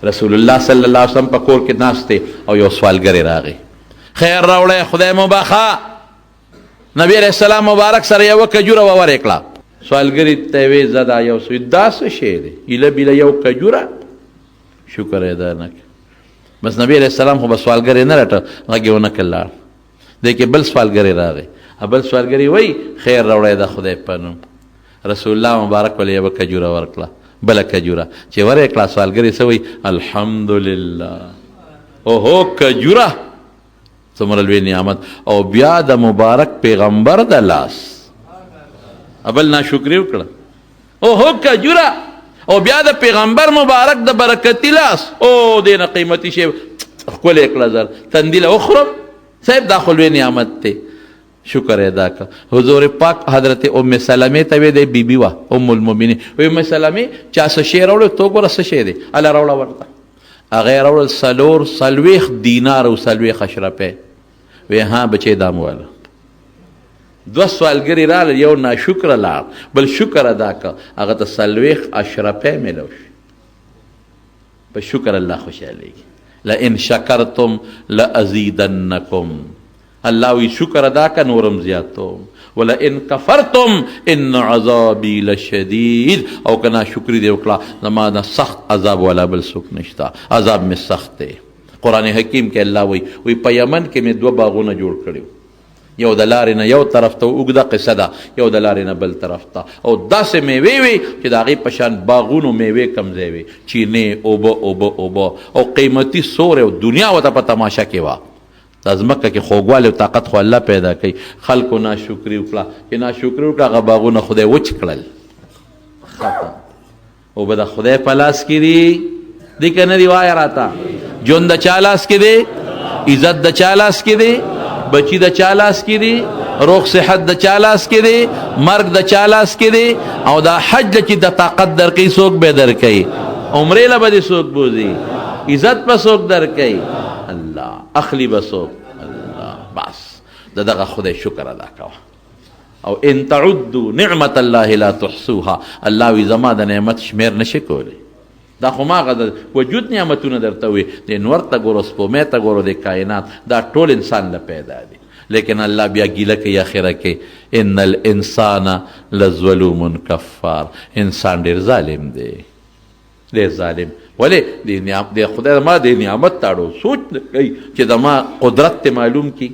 رسول الله صلی الله علیه وسلم په کور کې ناست دی او یو سوالګری راغی، خیر راوړی، خدای مو بخا. نبی علیہ السلام مبارک سره یو کجوره ورې کړه. سوالګری ته وی زدا یو سوی دا څه شی دی، ایله بیله یو کجوره، شکر ادا نه کړ. بس نبی علیہ السلام خو به سوالګری نه رټه، غږ یې ونه کړ، لاړ. دی کې بل سوالګری راغی، بل سوالګری وای خیر راوړی د خدای په نوم. رسول الله مبارک ولې یوه کجوره ورکړه، بله کجوره چې ورې کړه، سوالګری څه وایي؟ الحمدلله. اوهو کجوره څومره لوی نعمت، او بیا د مبارک پیغمبر د لاس ابل ناشکري وکړه. اوهو کجوره، او بیا د پیغمبر مبارک د برکتی لاس، او دې نه قیمتي شی ښکلی کړه، زر تندي له وخورم صاحب، دا خو لوی نعمت دی، شکر ادا کړه. حضور پاک حضرت ام سلمې ته وی، دی بیبي وه ام المؤمنین، وی ام سلمې چا څه شی راوړی، ته وګوره څه شی دی، هله راوړه ورته. هغه یې راوړل 44 دینار او 40 اشرفۍ. وی ها بچی دا مو واله. دوه سوالګري راغلل، یو ناشکره لاړ، بل شکر ادا کړ، هغه ته 40 اشرفۍ میلاو شوې. په شکر الله خوشحالېږي. لئن شکرتم لازیدنکم، الله وی شکر ادا که نورم زیاتوم. ولئن کفرتم ان عذابی لشدید، او که ناشکری دی وکړه زما نه سخت عذاب والا بل څوک نشته، عذاب مې سخت دی. قرآن حکیم کې الله وی، وی په یمن کې مې دوه باغونه جوړ کړي، یو د لارې نه یو طرف ته، اوږده قصه ده، یو د لارې نه بل طرف ته، او داسې میوې وې چې د هغې په شان باغونو میوې کم ځای وې، چینې، اوبه اوبه اوبه، او قیمتي سوری، او دنیا ورته په تماشه کې وه. دا ځمکه کې خوږوالی او طاقت خو الله پیدا کوي. خلکو ناشکري وکړه، چې ناشکري وکړه هغه باغونه خدای وچ کړل، ختم. اوبه د خدای په لاس کې دي، دي که نه دي؟ وایه راته، ژوند د چا لاس کې دی؟ عزت د چا لاس کې دی؟ بچی د چا لاس کې دی؟ روغ صحت د چا لاس کې دی؟ مرګ د چا لاس کې دی؟ او دا حج چې د طاقت درکې څوک به درکې؟ عمرې له به دې څوک بوځي؟ عزت به څوک درکې؟ الله. اخلي به څوک؟ الله. بس د دغه خدای شکر ادا کوه. او ان تعدوا نعمت الله لا تحصوها، الله وی زما د نعمت شمیر نشي کولی. دا خو ما غد وجود نعمتونه درته وي، د نور ته ګورو، سپومې ته ګورو، د کائنات دا ټول انسان له پیدا دي، لیکن الله بیا ګیله کوي اخره کې، ان الانسان لظلوم کفار، انسان ډیر ظالم دی، ډیر ظالم. ولې د نعمت د خدای ما د نعمت تاړو سوچ نه کوي چې د ما قدرت ته معلوم کی،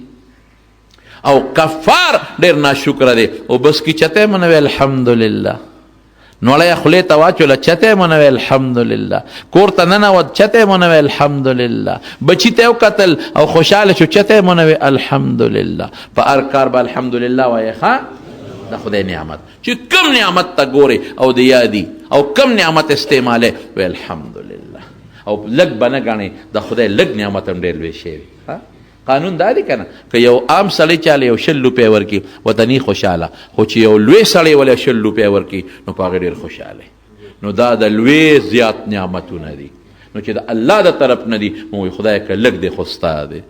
او کفار ډیر ناشکر دی. او بس کی چته منوي الحمدلله، نوړی خولې ته واچوله چته مو نه وی الحمدلله، کور ته ننوت چته مو نه وی الحمدلله، بچی ته وکتل او خوشحاله شو چته مو نه وی الحمدلله. په هر کار به الحمدلله وایې. ښه د خدای نعمت چې کوم نعمت ته ګورې او د یادي او کوم نعمت استعماله وی الحمدلله، او لږ به نه ګڼې، د خدای لږ نعمت هم ډېر لوی شی وي. قانون دا دی کنه، که یو عام سړی چاله یو 20 روپۍ ورکړي ورته نی خوشحاله، خو چې یو لوی سړی وله 20 روپۍ ورکړي نو په هغه ډېر خوشحاله. نو دا د لوی زیات نعمتونه دي، نو چې د الله د طرف نه دي، موږ خدای که لږ دی خو ستا دی،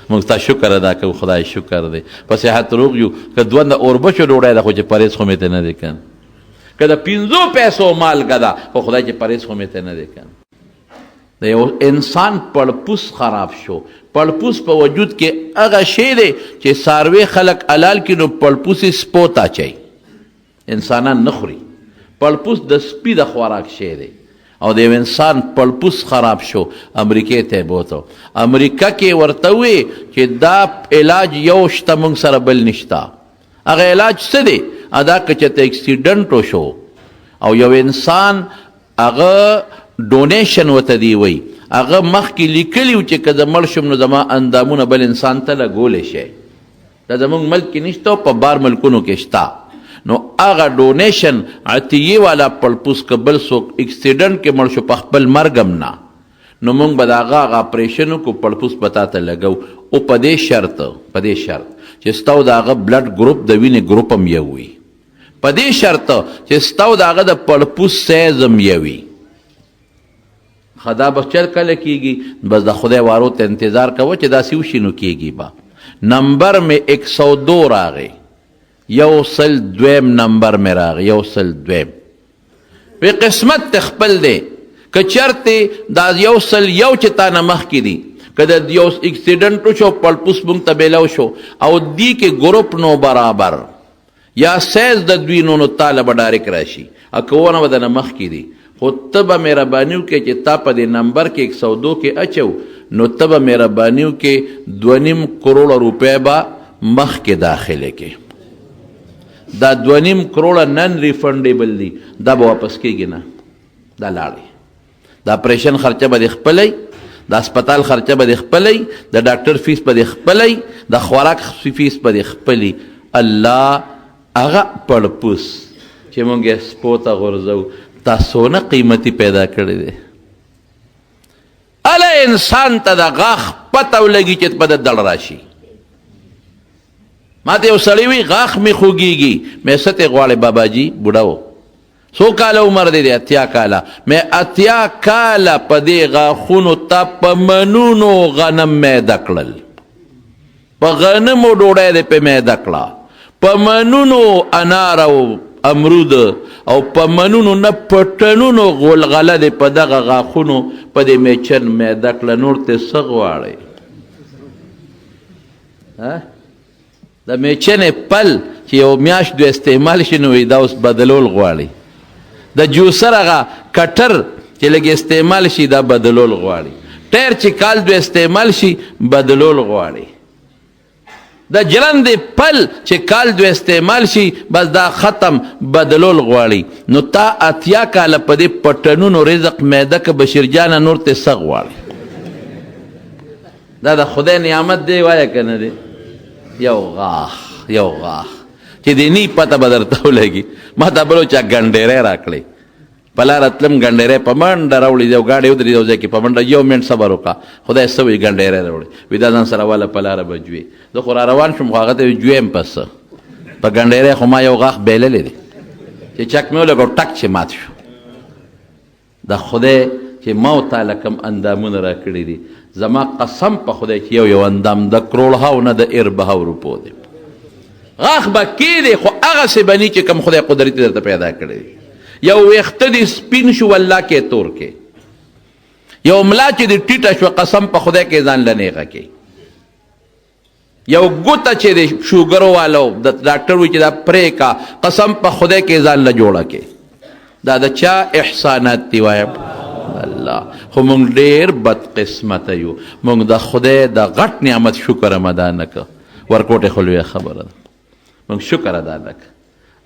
موږ تا شکر ادا کوو، خدای شکر دی په صحت روغ یو. که دوه د اوربشو ډوډۍ ده خو چې پرهېز خو مې ته نه دی کنه، که د 5 پیسو مالګه ده خو خدای چې پرهېز خو مې ته نه دی کنه. د یو انسان پړپوس خراب شو، پړپوس په وجود کې هغه شی دی چې څاروي خلک حلال کړي نو پړپوس یې سپو ته اچوي، انسانان نه خوري. پړپوس د سپي د خوراک شی دی. او د یو انسان پړپوس خراب شو، امریکې ته یې بوته، امریکا کې ورته وویې چې دا علاج یو شته موږ سره بل نشته. هغه علاج څه دی؟ ادا که چېرته اکسیډنټ وشو او یو انسان هغه ډونیشن ورته دی وایي، هغه مخکې لیکلي وو چې که زه مړ شم نو زما اندامونه بل انسان ته لګولی شي، دا زموږ ملک کې نشته او په بار ملکونو کې شته. نو هغه ډونیشن عطیې والا پړپوس که بل څوک اکسیډنټ کې مړ شو په خپل مرګ هم نه، نو موږ به د هغه هغه اپریشن وکړو، پړپوس به تا ته لګو، او په دې شرط، په دې شرط چې ستا او د هغه بلډ ګروپ د وینې ګروپ هم یو وي، په دې شرط چې ستا او د هغه د پړپوس سایز هم یو وي. ښه دا به چر کله کېږي؟ بس د خدای وارو ته انتظار کوه چې داسې وشي نو کېږي به. نمبر مې 102 راغی، 102 نمبر مې راغی، 102. وی قسمت ته خپل دی، که چرته دا یو سل یو چې تا نه مخکې دي، که د یو اکسیډنټ وشو، پړپوس مونږ ته میلاو شو او دی کې ګروپ نو برابر یا سایز د دوی نو، نو تاله به ډایرک راشي، او که ونه به د نه مخکې دي. خو ته به مهرباني وکړې چې تا په دې نمبر کې 102 کې اچو، نو ته به مهرباني وکړې 2.5 کروړه روپۍ به مخکې داخلې کې. دا 2.5 کروړه نن ریفنډیبل دي، دا به واپس کېږي نه، دا لاړې. د اپریشن خرچه به دې خپلی، د هسپتال خرچه به دې خپلی، د ډاکټر فیس به دې خپلی، د خوراک فیس به دې خپلی. الله هغه پړپوس چې مونږ یې سپو ته غورځوو، تا څونه قیمتي پیدا کړی دی. اله انسان ته د غاښ پته ولګي چې په د دړ راشي. ما ته یو سړی وي غاښ مې خوږېږي، مې څه ترې غواړې باباجي؟ بوډا و، څو کاله عمر دی؟ 80 کاله. مې 80 کاله په دې غاښونو ته په منونو غنم میده کړل، په غنمو ډوډۍ دې پې میده کړه، په منونو انار او امرود او په منونو نه پټنونو غلغله دې په دغه غاښونو په دې میچن میده کړه، نور ته څه غواړې؟ د میچنې پل چې یو میاشت دوه استعمال شي نو دا اوس بدلول غواړي. د جوسر هغه کټر چې لږ استعمال شي دا بدلول غواړي. ټیر چې کال دوه استعمال شي بدلول غواړي. د جرندې پل چې کال دوه استعمال شي بس دا ختم بدلول غواړي. نو تا 80 کاله په دې پټنونو رزق میده که بشیر جانه، نور ته څه غواړي؟ دا د خدای نعمت دی، وایه که نه دی؟ یو غاښ، یو غاښ چې د نی پته به درته ولګي. ما ته بلو چا ګنډېری راکړی، په لاره تلم، ګنډېری په منډه راوړي، یو ګاډی ودرېد یو ځای کې، په منډه یو منټ صبر وکړه، خدای څه وایي، ګنډېری راوړي، وي دا ځان سره واله په لاره به جوې. زه خو را روان شوم، خو هغه ته جویم په څه، په ګنډېری خو ما یو غاښ بېللی دی چې چک مې ولګو ټک چې مات شو. د خدای چې ما او تا له کوم اندامونه راکړي دي، زما قسم په خدای چې یو یو اندام د کروړهاو نه د اربهاو روپو دی. غاښ به کېدی خو هغسې به نی چې کوم خدای قدرتي درته پیدا کړی دی. یو ویښته دې سپین شو والله کې تور کې، یو ملا چې دې ټیټه شوه قسم په خدای کې ځان له نیغه کې، یو ګوته چې د شوګر والو د ډاکټر وی چې دا پرې کا، قسم په خدای کې ځان له جوړه کې. دا د چا احسانات دی؟ وایم الله. خو مونږ ډیر بد قسمت یو، مونږ د خدای د غټ نعمت شکر هم ادا نه کړ. ورکوټه خو لویه خبره ده، مونږ شکر ادا نه کړ.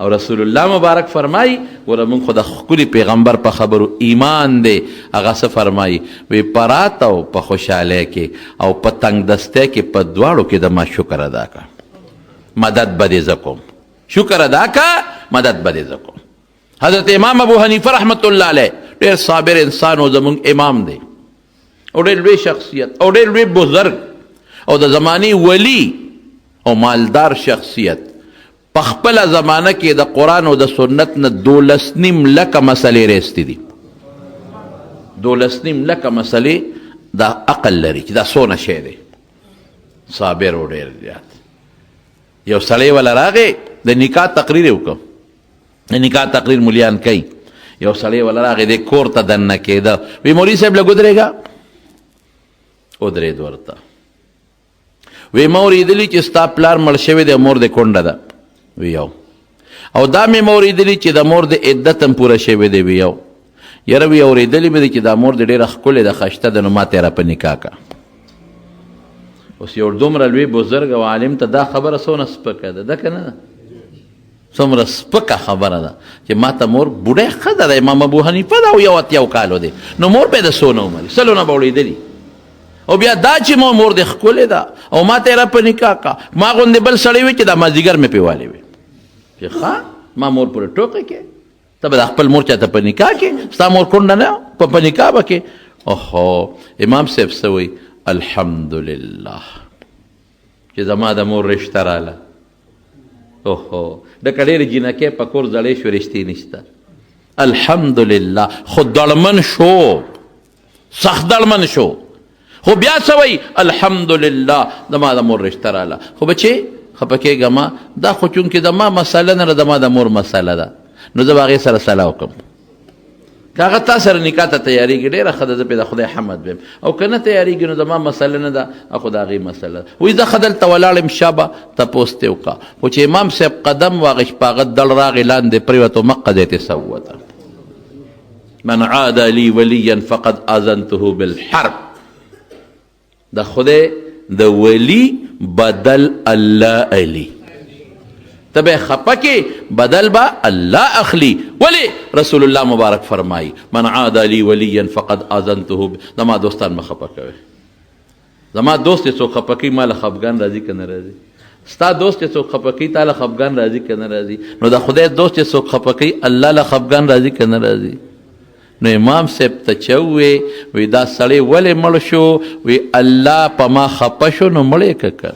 او رسول الله مبارک فرمایي، ګوره مونږ خو د ښکلي پیغمبر په خبرو ایمان دی، هغه څه فرمایي؟ وی پرات او په خوشحالۍ کې او په تنګ دستۍ کې په دواړو کې د ما شکر ادا کړه، مدد به دې زه کوم. شکر ادا کړه، مدد به دې زه کوم. حضرت امام ابو حنیفه رحمت الله علیه ډېر صابر انسان او زمونږ امام دی، او ډېر لوی شخصیت او ډېر لوی بزرګ او د زمانې ولی او مالدار شخصیت. په خپله زمانه کې د قرآن او د سنت نه 12.5 لکه مسلې راستې دي، 12.5 لکه مسلې دا عقل لري چې دا څونه شی دی. صابر و ډېر زیات. یو سړی وله راغی، د نکاح تقریر یې وکړ، د نکاح تقریر ملیان کوي. یو سړی وله راغی، دی کور ته دننه کېده، وی مولوي صاحب لږ ودرېږه. ودرېد ورته، وی ما اورېدلي چې ستا پلار مړ شوی دی، مور دې کونډه ده. وی یو. او دا مې ما اورېدلي چې د مور د عدت هم پوره شوی دی. وی یو. یاره وی اورېدلي مې دي چې دا مور دې ډېره ښکلې ده، ښایسته ده، نو ما ته یې را په نکاح کړه. اوس یو دومره لوی بزرګ او عالم ته دا خبره څونه سپکه ده، ده که نه ده؟ څومره سپکه خبره ده چې ما ته مور بوډۍ ښځه ده، امام ابو حنیفه ده او 81 کالو دی، نو مور به د څونه عمر سلو نه به وړېدلي. او بیا دا چې مو مور دې ښکلې ده او ما ته یې را په نکاح کا، ما غوندې بل سړی وي چې دا مازدیګر مې پې والې وي چې ښه ما مور پورې ټوقې کې، ته به د خپل مور چاته په نکاح کې، ستا مور کونډه نه په نکاح به کې. اوهو امام صاحب څه وایي؟ الحمدلله چې زما د مور رشته راله. اوهو ډکه ډېرې جینکۍ په کور زړې شوې، رشتې نشته. الحمدلله خو دړمن شو، سخت دړمن شو، خو بیا څه وایي؟ الحمدلله زما د مور رشته راله. خو بچې خفه کېږه ما، دا خو چونکې د ما مسله نه ده، زما د مور مسله ده، نو زه به هغې سره سلا وکړم. که هغه تا سره نکاح ته تیارېږي، ډېره ښه ده، زه پرې د خدای حمد ویم، او که نه تیارېږي نو زما مسله نه ده، خو د هغې مسله ده. وایي زه ښه دلته ولاړ یم، شابه تپوس ترې وکړه. خو چې امام صاحب قدم واخیست، په هغه دړ راغی، لاندې پرېوت او مقه ځای ترې سه ووته. من عاد لي وليا فقد آذنته بالحرب. د خدای د ولی بدل الله علی، ته به خپه کې، بدل به الله اخلي. ولی رسول الله مبارک فرمایي من عاد لي وليا فقد آذنته. زما دوستان مه خپه کوي، زما دوست یې څوک خپه کوي ما له خفګان راځي که نه راځي؟ ستا دوست یې څوک خپه کوي تا له خفګان راځي که نه راځي؟ نو د خدای دوست یې څوک خپه کوي الله له خفګان راځي که نه راځي؟ نو امام صاحب ته چا ووی، وی دا سړی ولې مړ شو؟ وی الله په ما خپه شو نو مړ یې که که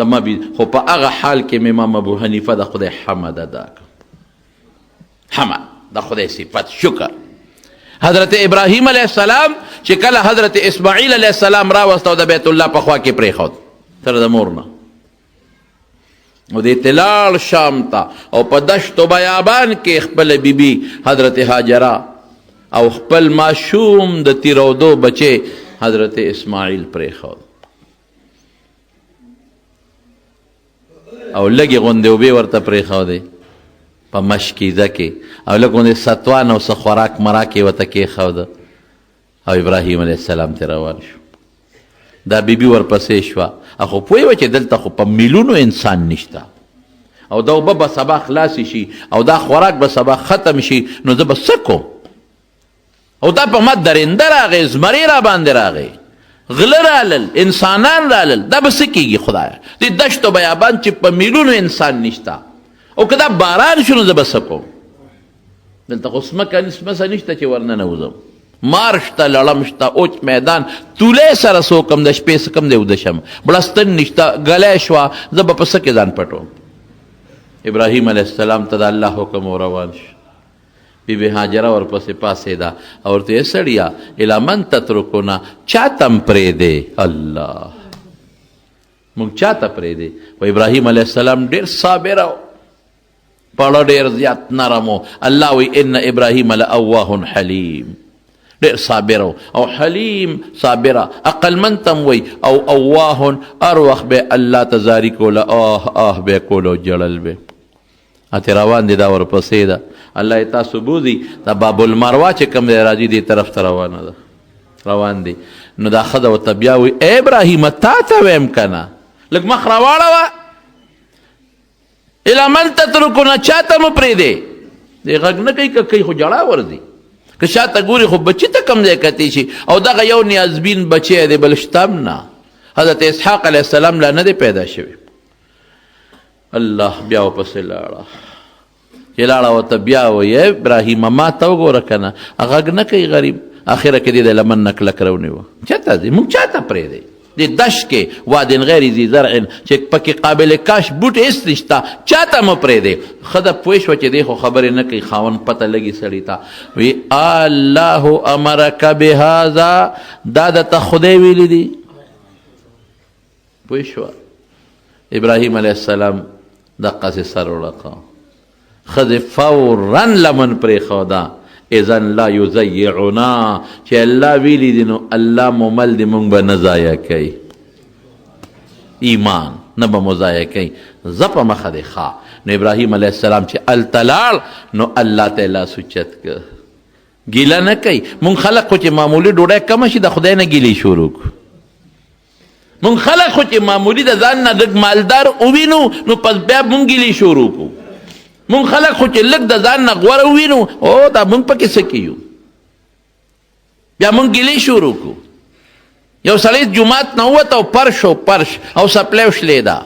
زما بی. خو په هغه حال کې مې امام ابو حنیفه د خدای حمد ادا کړ، حمد د خدای صفت شکر. حضرت ابراهیم علیه السلام چې کله حضرت اسماعیل علیه السلام راوست او د بیت الله په خوا کې پرېښود تر د مور نه، او دې تلاړ شام ته او په دشت و بیابان کې خپل بیبي حضرت هاجره او خپل ماشوم د تیرودو بچی حضرت اسماعیل پرېښود، او لږې غوندې اوبې ورته پرېښودې په مشکیزه کې، او لږ غوندې ستوان او څه خوراک مراک یې ورته کېښوده، او ابراهیم علیه السلام ترې روان شو. دا بیبي ورپسې شوه، خو پوه وه چې دلته خو په میلونو انسان نشته، او دا اوبه به سبا خلاصې شي، او دا خوراک به سبا ختم شي، نو زه به څه کوم؟ او دا په ما درنده راغی، زمری را باندې راغی، غله رالل، انسانان رالل، دا به څه کېږي خدایه؟ دې دشت و بیابان چې په میلونو انسان نشته، او که دا باران شو نو زه به څه کوم؟ دلته خو ځمکه سمسه نشته چې ورننوځم، مار شته، لړم شته، اوچ میدان، تولی سره څوک هم د شپې څه کم دی وده شم، بړستن نشته، ګلی شوه، زه به په څه کې ځان پټوم؟ ابراهیم علیه السلام ته د الله حکم و روان شو. بی بی هاجره ورپسې پاڅېده او ورته یې سړیه الی من تترکونا، چاته م پرېږدې؟ الله موږ چاته پرېږدې؟ خو ابراهیم علیه السلام ډېر صابر او پړه ډېر زیات نرم و. الله وی ان ابراهیم لأواه حلیم، ډېر صابر او حلیم، صابره عقلمند تم وی، او اواه هر وخت به الله ته زاري کوله، آه آه به کوله او ژړل به. اته روان دي، دا ورپسې ده. الله یې تاسو بوځي، دا باب المروه چې کوم ځای راځي دې طرف ته روانه ده، روان دي. نو دا ښځه ورته بیا وایي ای ابراهیمه تا ته وایم که نه، لږ مخ راواړوه، الی من تترکونه، چاته مو پرېږدې؟ دی غږ نه کوي، که کوي خو ژړا ورځي، که شاته ګوري خو بچي ته کوم ځای کتی شي، او دغه یو نیازبین بچی دی بل شته هم نه. حضرت اسحاق علیه السلام لا نه دی پیدا شوی. الله بیا ورپسې لاړه، چې لاړه ورته بیا وایي ای ابراهیمه ما ته وګوره که نه، غږ نه کوي غریب. اخره کې دې د لمن نه کلک راونیوه، چېرته ځې؟ موږ چاته پرېږدې؟ دې دشت کې واد غیر ذي زرع چې پکې قابل کاش بوټی هېڅ نشته، چاته مو پرېږدې؟ ښځه پوه شوه چې دی خو خبرې نه کوي، خاوند پته لګي سړي ته، وی الله امرک بهذا، دا درته خدای ویلي دي. پوه شوه ابراهیم علیه السلام دقسې سر وړکه، ښځې فورا لمن پرېښوده. اذن لا یضیعنا، چې الله ویلي دي نو الله مو مل دی، مونږ به نه ضایع کوي، ایمان نه به مو ضایع کوي، ځه په مخه دې ښه. نو ابراهیم علیه السلام چې هلته لاړ نو الله ته یې لاس اوچت کړ، ګیله نه کوي. مونږ خلک خو چې معمولي ډوډۍ کمه شي د خدای نه ګیلې شروع کړو. مونږ خلک خو چې معمولي د ځان نه لږ مالدار ووینو نو پس بیا مونږ ګیلې شروع کړو. مونږ خلک خو چې لږ د ځان نه غوره ووینو، او دا مونږ پکې څه کې یو، بیا مونږ ګیلې شروع کړو. یو سړی جومات نه ووت او پرش او پرش او څپلۍ وشلېده،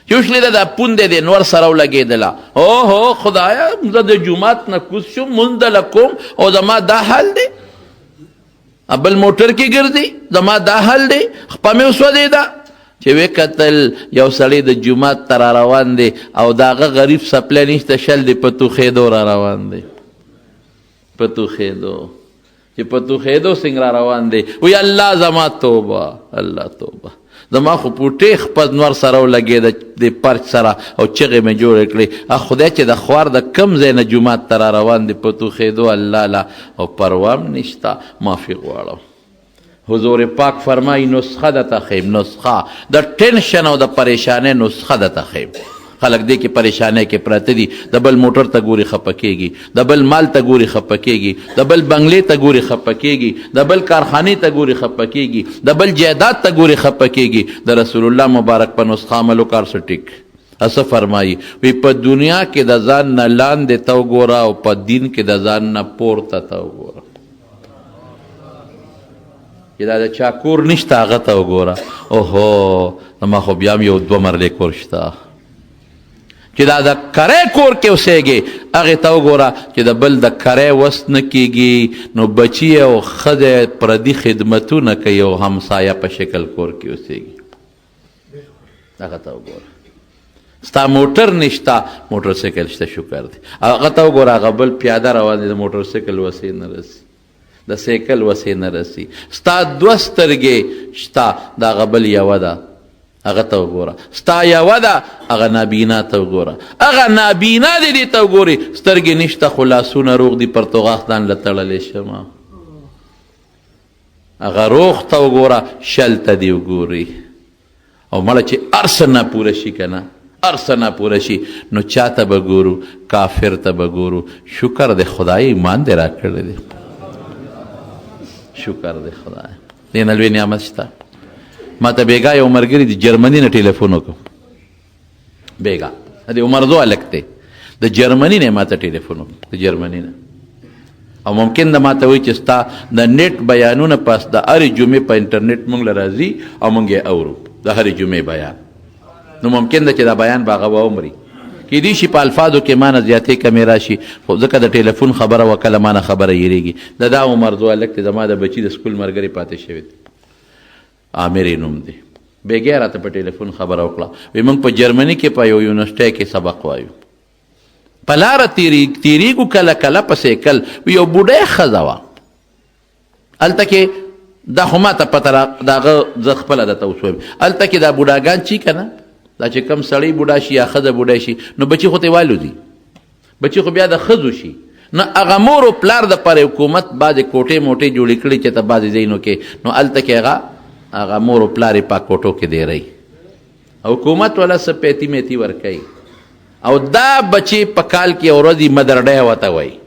چې وشلېده دا پوندې دی نور سره ولګېدله. اوهو خدایه زه د جومات نه کوز شوم، مونځ دله کوم او زما دا حال دی، بل موټر کې ګرځي، زما دا حال دی، خپه مې وسوځېده. چې وکتل یو سړی د جومات ته را روان دی او د هغه غریب څپلی نشته، شل دی په توخېدو را روان دی، په توخېدو، چې په توخېدو څنګه را روان دی، وی الله زما توبه، الله توبه. زما خو پوټې خپل نور سره ولګېده د پرچ سره او چغې مې جوړې کړې. خدای چې د خوار د کم ځای نه جومات ته را روان دی په توخېدو الله لا او پروا هم نشته. معافي غواړم. حضور پاک فرمایي نسخه درته ښیم، نسخه د ټینشن او د پریشانۍ نسخه درته ښیم. خلک دې کې پریشانۍ کې پراته دي، د بل موټر ته ګوري خپه کېږي، د بل مال ته ګوري خپه کېږي، د بل بنګلې ته ګوري خپه کېږي، د بل کارخانې ته ګوري خپه کېږي، د بل جایداد ته ګوري خپه کېږي. د رسول الله مبارک په نسخه عمل وکړه، هر څه ټیک. څه فرمایي؟ وی په دنیا کې د ځان نه لاندې ته وګوره او په دین کې د ځان نه پورته ته وګوره. چې دا د چا کور نشته هغه ته وګوره، اوهو زما خو بیا هم یو دوه مرلې کور شته. چې دا د کرې کور کې اوسېږي هغې ته وګوره چې د بل د کرې وس نه کېږي، نو بچي او ښځه پردي خدمتونه کوي او همسایه په شکل کور کې اوسېږي، هغه ته وګوره. ستا موټر نشته، موټر سایکل شته، شکر دی. هغه ته وګوره، هغه بل پیاده روان دی، د موټر سایکل وسې نه رسي، د سایکل وسې نه رسي. ستا دوه سترګې شته، د هغه بل یوه ده، هغه ته وګوره. ستا یوه ده، هغه نابینا ته وګوره، هغه نابینا دې دې ته وګوري، سترګې نشته خو لاسونه روغ دي، پرتوغاښ ځان له تړلی شمه. هغه روغ ته وګوره، شل ته دې وګوري. او مړه چې هر څه ناپوره شي که نه، هر څه ناپوره شي، نو چا ته به ګورو؟ کافر ته به ګورو. شکر دی خدای ایمان دې راکړی دی، شکر دی خدای. دې نه لوی نعمت شته؟ ما ته بېګا یو ملګري د جرمني نه ټلیفون وکړ، بېګا د عمرزو هلک دی، د جرمني نه ما ته ټلیفون وکړ، د جرمني نه. او ممکن د ما ته وایي چې ستا د نېټ بیانونه پس د هرې جمعې په انټرنیټ موږ له راځي او موږ یې اورو، د هرې جمعې بیان. نو ممکن ده چې دا بیان به هغه واومري، کېدی شي په الفاظو کې ما نه زیاتې کمې راشي، خو ځکه د ټلیفون خبره وه، کله ما نه خبره هېرېږي. د دا عمرزو هلک دی، زما د بچي د سکول ملګری پاتې شوی دی، عامر یې نوم دی. بېګا یې راته په ټلیفون خبره وکړه، وایي موږ په جرمني کې په یو یونیورسټۍ کې سبق وایو، په لاره تېرېږو کله کله په سایکل، یو بوډۍ ښځه وه هلته کې. دا خو ما ته پته را د هغه زه خپله درته اوس وایم. هلته کې دا بوډاګان چي که نه، دا چې کم سړی بوډا شي یا ښځه بوډۍ شي، نو بچي خو ترې والوځي، بچي خو بیا د ښځو شي. نو هغه مور او پلار دپاره حکومت بعضې کوټې موټې جوړې کړي چې ته بعضې ځایونو کې، نو هلته کې هغه مور او پلار یې په کوټو کې دیروي، حکومت ولا څه پیتی میتی ورکوي. او دا بچي په کال کې یو ورځ یې مدرډی ورته وایي،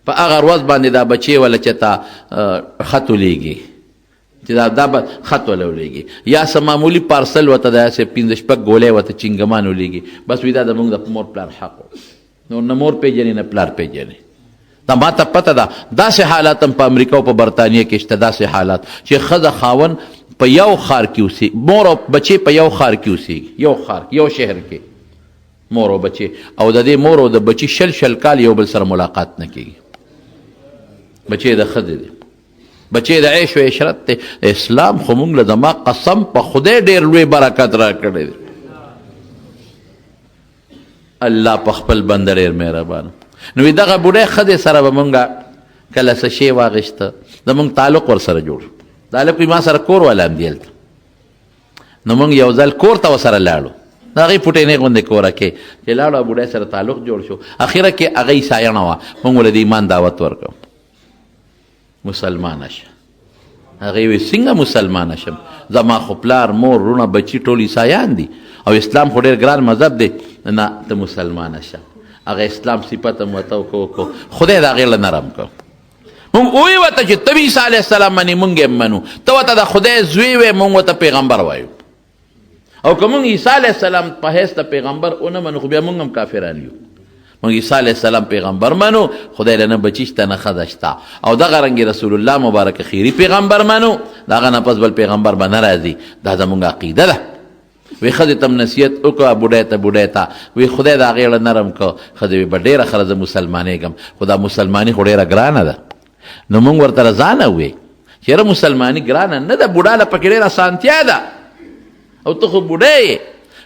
په هغه ورځ باندې دا بچي ولا چې تا خط ولیږي، چې دا به خط ولا ولیږي، یا څه معمولي پارسل ورته داسې پنځه شپږ ګولۍ ورته چینګمان ولیږي، بس وي دا د موږ د مور پلار حق و. نو نه مور پیژنې نه پلار پیژنې. دا ما ته پته ده، داسې حالات هم په امریکا او په برتانیه کې شته، داسې حالات چې ښځه خاوند په یو ښار کې اوسي، مور او بچی په یو ښار کې اوسېږي، یو ښار یو شهر کې مور او بچی، او د دې مور او د بچی شل شل کال یو بل سره ملاقات نه کېږي. بچی د ښځې دی، بچی د عیش او عشرت دی. اسلام خو موږ له زما قسم په خدای ډېر لوی برکت راکړی دی. الله په خپل بنده ډېر مهربان. نو دغه بوډۍ ښځې سره به مونږ کله څه شی واخیسته، زمونږ تعلق ورسره جوړ. دا هلک وایي ما سره کور والا هم دی هلته. نو مونږ یو ځل کور ته ورسره لاړو، د هغې پوټینې غوندې کوره کې چې لاړو، بوډۍ سره تعلق جوړ شو. اخره کې هغه عیسایانه وه، مونږ له د ایمان دعوت ورکړو، مسلمانه شه. هغې وی څنګه مسلمانه شم، زما خو پلار مور وروڼه بچي ټول عیسایان دي او اسلام خو ډېر ګران مذهب دی. نه، ته مسلمانه شه. هغه اسلام صفت هم ورته وکړو، خدای د هغې له نرم کړ. مونږ وویې ورته چې ته عیسی علیه السلام منې، مونږ یې منو، ته ورته د خدای زوی وې، مونږ ورته پیغمبر وایو. او که مونږ عیسی علیه السلام په حیث د پیغمبر ونه منو، خو بیا مونږ هم کافران یو. مونږ عیسی علیه السلام پیغمبر منو، خدای له نه بچی شته نه ښځه شته. او دغه رنګ رسول الله مبارک خیری پیغمبر منو، د هغه نه پس بل پیغمبر به نه راځي. دا زمونږ عقیده ده. وی ښځې ته هم نصیحت وکړه، بوډۍ ته بوډۍ ته وی خدای د هغې له نرم کړ. ښځې وی به ډېره ښه زه مسلمانېږم، خو دا مسلماني خو ډېره ګرانه ده. نو مونږ ورته له ځانه ووی چې یاره مسلماني ګرانه نه ده، بوډا له پکې ډېره اسانتیا ده او ته خو بوډۍ یې.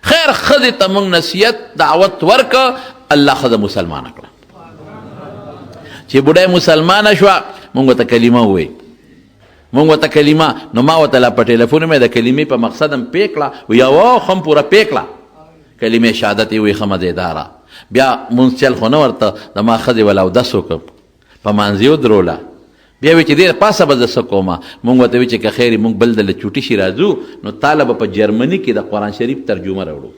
خیر، ښځې ته مونږ نصیحت دعوت ورکړ، الله ښځه مسلمانه کړه. چې بوډۍ مسلمانه شوه، مونږ ورته کلمه ووی، مونږ ورته کلمه، نو ما ورته لا په ټلیفون مې د کلمې په مقصد هم پې کړه، یوه خو هم پوره پې کړه. کلمې شهادت یې ووایي، ښه مزېداره. بیا مونځ چل خو نه ورته، د ما ښځې ولا اودس وکړ، په مانځې ودروله. بیا وی چې دې پاسه به زه څه کوم؟ مونږ ورته وی چې که خیر مونږ بل دله چوټي شي راځو، نو تاله به په جرمني کې د قرآن شریف ترجمه راوړو،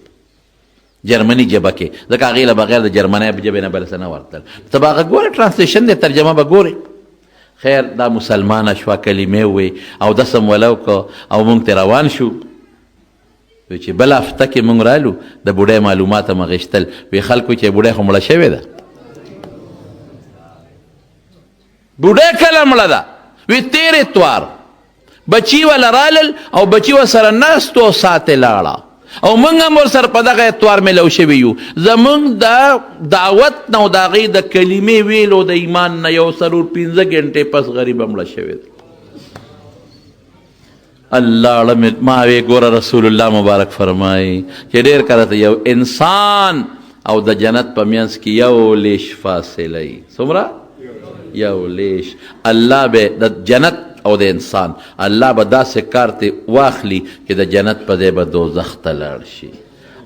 جرمني ژبه کې، ځکه هغې له بغیر د جرمنۍ ژبې نه بل څه نه ورتلل. ته به هغه ګورې، ټرانسلیشن دی، ترجمه به ګورې. خیر دا مسلمانه شوه، کلمې ووې او دس هم وله وکړه او مونږ ترې روان شو. وی چې بله هفته کې مونږ رالو، د بوډۍ معلومات هم اخیستل. وی خلکو چې بوډۍ خو مړه شوې ده. بوډۍ کله مړه ده؟ وی تېر اتوار بچي وله رالل او بچي ورسره ناست او سات یې لاړه، او موږ هم ورسره په دغه اتوار میلو شوي یو. زموږ د دعوت نه او د هغې د کلمې ویلو د ایمان نه یو څلور پنځه ګنټې پس غریبه مړه شوې ده. الله ړه ما وی ګوره، رسول الله مبارک فرمایي چې ډېر کله ته یو انسان او د جنت په منځ کې یو لیش فاصله وي. څومره؟ یو لیش. الله به د جنت او د انسان، الله به داسې کار ته واخلي چې د جنت په ځای به دوزخ ته لاړ شي.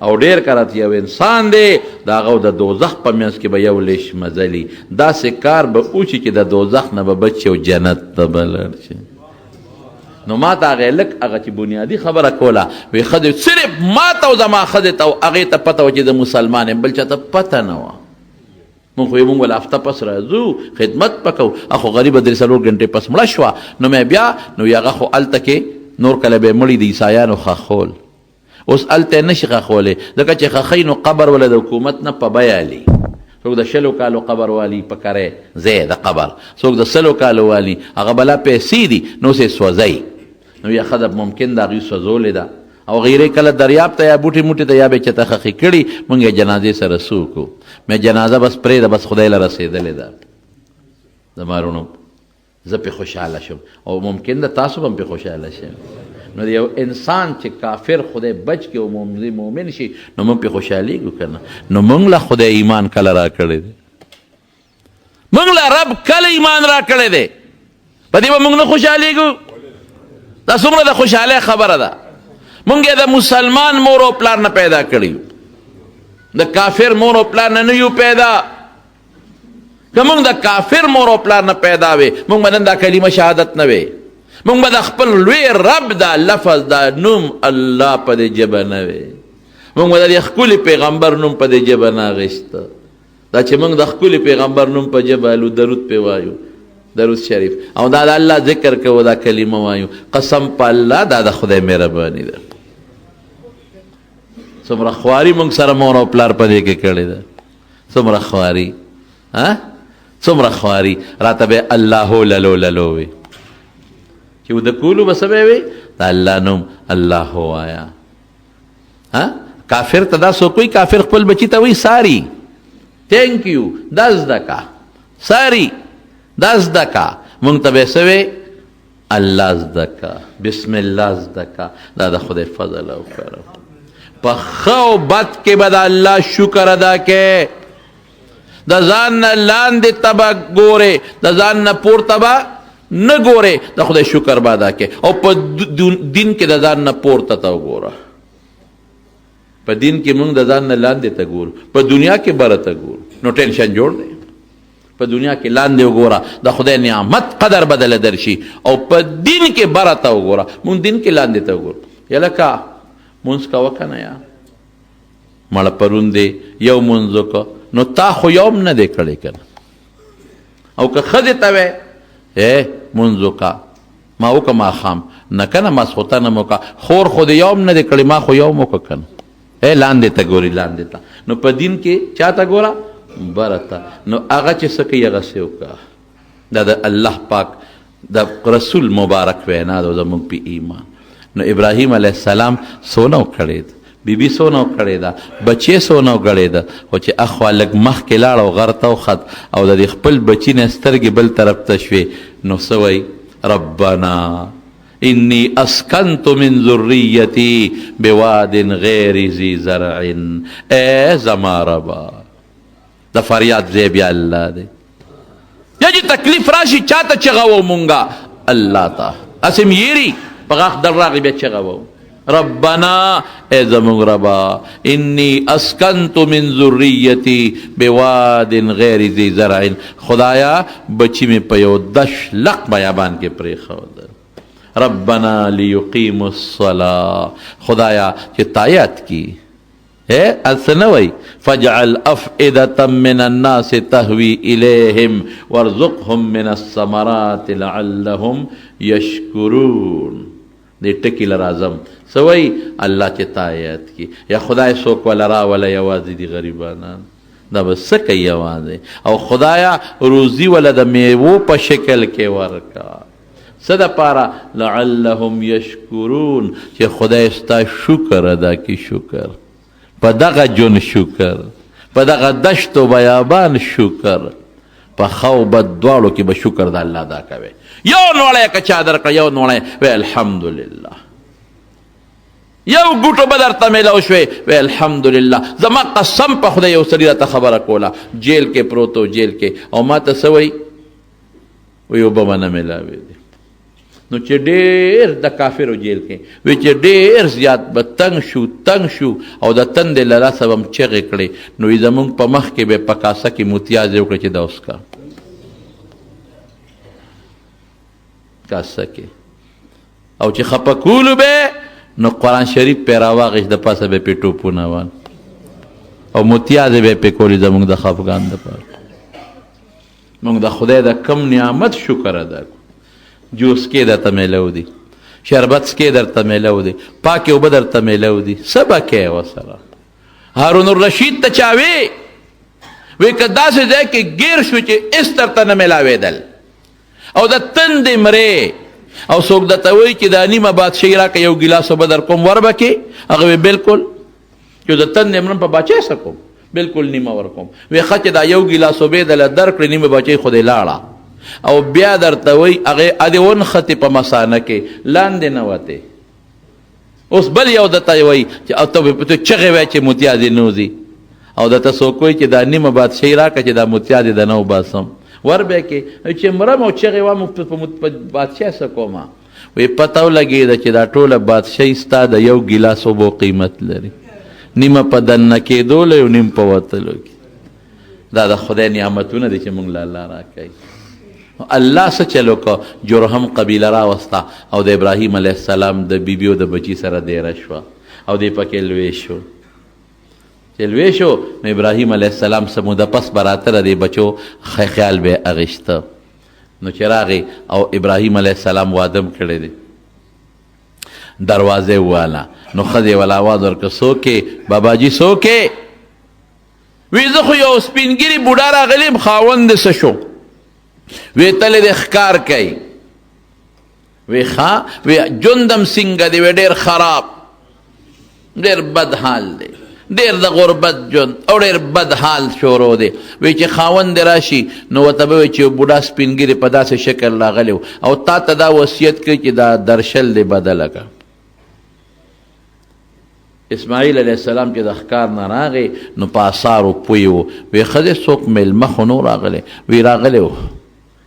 او ډېر کله چې یو انسان دی، د هغه د دوزخ په منځ کې به یو لیش مزلي، داسې کار به وشي چې د دوزخ نه به بچ او جنت ته به لاړ شي. نو ما ته هغه لک هغه چې بنیادي خبره کوله، وی ښځې صرف ما ته او زما ښځې ته او هغې ته پته وه چې زه مسلمان یم، بل چا ته پته نه وه. مونږ خو یې مونږ ولا هفته پس راځو خدمت به کوو، خو غریبه درې څلور ګنټې پس مړه شوه. نو مې بیا نو هغه خو هلته کې نور کله به مړي د عیسایانو ښخول، اوس هلته یې نشي ښخولی، ځکه چې ښخوي نو قبر وله د حکومت نه په بیه الي. څوک د 20 کالو قبر والي په کرې ځای د قبر، څوک د 100 کالو والي، هغه بلا پیسې دي، نو اوس یې سوځوي. نو یا ښځه ممکن د هغوی سوځولې ده او غیرې کله دریاب ته یا بوټي موټي ته یا به چېرته ښخې کړي. مونږ یې جنازې سره څه وکړو؟ مې جنازه بس پرېږده، بس خدای له رسېدلې ده. زما وروڼو، زه پې خوشحاله شم او ممکن ده تاسو به هم پې خوشحاله شئ. نو یو انسان چې کافر خدای بچ کړي او مؤمن شي، نو موږ پې خوشحالېږو که نه؟ نو موږ له خدای ایمان کله راکړی دی؟ موږ له رب کله ایمان راکړی دی؟ په دې به موږ نه خوشحالېږو؟ دا څومره د خوشحالۍ خبره ده. موږ یې د مسلمان مور او پلار نه پیدا کړي یو، د کافر مور او پلار نه نه یو پیدا. که موږ د کافر مور او پلار نه پیدا وي، موږ به نن دا کلمه شهادت نه وي، موږ به د خپل لوی رب دا لفظ دا نوم الله په دې ژبه نه وي، موږ به د دې ښکلي پیغمبر نوم په دې ژبه نه اخیسته. دا چې موږ د ښکلي پیغمبر نوم په ژبه الو، درود پې وایو، درود شریف، او دا د الله ذکر کوو، دا کلمه وایو، قسم په الله دا د خدای مهرباني ده. څومره خواري موږ سره مور او پلار په دې کې کړې ده، څومره خواري، ها څومره خواري. راته به الله للو للو وي چې د کولو به څه به وي، د الله نوم الله وایا. ها کافر ته دا څوک وایي؟ کافر خپل بچي ته وایي ساري، ثانک یو، دا زده کا، ساري دا زده کا. مونږ ته به څه وي؟ الله زده کا، بسم الله زده کا. دا د خدای فضل او کرم. په ښه او بد کې به د الله شکر ادا کې. د ځان نه لاندې ته به ګورې، د ځان نه پورته به نه ګورې، د خدای شکر به ادا کې. او په دین کې د ځان نه پورته ته وګوره. په دین کې موږ د ځان نه لاندې ته ګورو، په دنیا کې بره ته ګورو، نو ټینشن جوړ دی. په دنیا کې لاندې وګوره، د خدای نعمت قدر بدل درشي، او په دین کې بره ته وګوره. مونږ دین کې لاندې ته وګورو. یلکه مونږ کوه که نه؟ یا مړه پرون دی یو مونځ وکړه، نو تا خو یو هم نه دی کړی که نه؟ او که ښځې ته وی ای مونځ وکړه، ما وکړه ماښام، نه که نه ماسخوتن هم وکړه، خور خو دې یو هم نه دی کړی، ما خو یو هم وکړه که نه؟ ای لاندې ته ګوري، لاندې ته. نو په دین کې چا ته ګوره؟ بره ته. نو هغه چې څه کوي هغسې وکړه. دا د الله پاک د رسول مبارک وینا ده زموږ په ایمان. نو ابراهیم علیه السلام څونه وکړېد، بیبي څونه وکړېده، بچی څونه وګړېده، خو چې اخوا لږ مخکې لاړ او غر ته وخت او د دې خپل بچي نه سترګې بل طرف ته شوې، نو څه وایي؟ ربنا انی اسکنت من ذریتی بواد غیر ذی زرع. ای زما ربا، د فریاد ځای بیا الله دی. بیا چې تکلیف راشي چاته چغه وو؟ مونږه الله ته. هسې هم یېري په غاښ در راغی بیا چغه وو ربنا ای زموږ ربا انی اسکنت من ذریتی بواد غیر ذی زرع، خدایا بچی مې په یو دش لق بیابان کې پرېښودل. ربنا لیقیموا الصلاة، خدایا چې تایات کی څه نه وایي، فاجعل افئدة من الناس تهوي الیهم وارزقهم من الثمرات لعلهم یشکرون. دې ټکي له راځم، څه وایي؟ الله چې تا یاد کړي، یا خدای څوک وله راوله یوازې دي غریبانان، دا به څه کوي یوازې؟ او خدایا روزي وله د میوو په شکل کې ورکړه، څه دپاره؟ لعلهم یشکرون، چې خدای ستا شکر ادا کړي. شکر په دغه جون، شکر په دغه دشت و بیابان، شکر په ښه او بد دواړو کې به شکر د الله ادا کوي. یو نوړی که چا درکړه، یو نوړی وی الحمدلله، یو ګوټو به درته میلاو شوې وی الحمدلله. زما قسم په خدای یو سړي راته خبره کوله، جیل کې پروت و، جیل کې، او ما ته څه وایي؟ وایي اوبه به نه میلاوېدې. نو چې ډېر د کافرو جیل کې وی چې ډېر زیات به تنګ شو، تنګ شو، او د تندې له لاسه به هم چغې کړې، نو وی زمونږ په مخ کې به په کاسه کې متیازې وکړې چې دا وڅکه کاسه کې، او چې خپه کولو به نو قرآن شریف پې راواغېست، د پاسه به پې ټوپونه وه او متیازې به پې کولې زمونږ د خفګان دپاره. مونږ د خدای د کم نعمت شکر ادا کړو. جوس کې درته میلاو دي، شربت کې درته میلاو دي، پاکې اوبه درته میلاو دي، څه به کوې ورسره؟ هارون الرشید ته چا وی وی که داسې ځای کې ګیر شو چې هېڅ درته نه میلاوېدل او د تندې مرې، او څوک درته وایي چې دا نیمه بادشاهي راکړه یو ګیلاس اوبه در کوم، ور به کې؟ هغه وی بالکل، چې د تندې مرم په باچا څه کوم، بالکل نیمه ورکوم. وی ښه چې دا یو ګیلاس اوبه دله درکړې، نیمه بچۍ خو دې لاړه، او بیا درته وایي هغې ادې ونښتې په مسانه کې لاندې نه وتې. اوس بل یو درته وایي چې او ته به چغې وایې چې متیازې نه وځي، او درته څوک وایي چې دا نیمه بادشاهي راکړه چې دا متیازې د نه وباسم، ور به کې چې مرم او چغې وام په بادشاه څه کوم؟ وی پته ولګېده چې دا ټوله بادشاهي ستا د یو ګیلاس اوبو قیمت لري، نیمه په دننه کېدو له او نیم په وتلو کې. دا د خدای نعمتونه دي چې موږ له الله راکوي. الله څه چل وکړ؟ جرهم قبیله راوسته او د ابراهیم علیه السلام د بیبي او د بچي سره دېره شوه او دی پکې لوی شو. چې لوی شو نو ابراهیم علیه السلام څه موده پس به راته د دې بچو خیال به یې اخیسته. نو چې راغی او ابراهیم علیه السلام واده هم کړی دی، دروازه وواله، نو ښځې ولا اواز ورکړ، څوک یې باباجي؟ څوک یې؟ وی زه خو یو سپین ږیري بوډا راغلی یم، خاوند دې څه شو؟ وی تللی دی ښکار کوي. وی ښه، وی ژوند هم څنګه دی؟ وی ډېر خراب، ډېر بد حال دی، ډېر د غربت ژوند او ډېر بد حال شروع دی. وی چې خاوند دې راشي نو ورته به وایي چې یو بوډا سپین ږیری په داسې شکل راغلی او تا ته دا وصیت کوي چې دا درشل دې بدله کړه. اسماعیل علیه السلام چې د ښکار نه راغی نو په آثارو پوه و. وی ښځې څوک مېلمه خو نو راغلی؟ وی راغلی و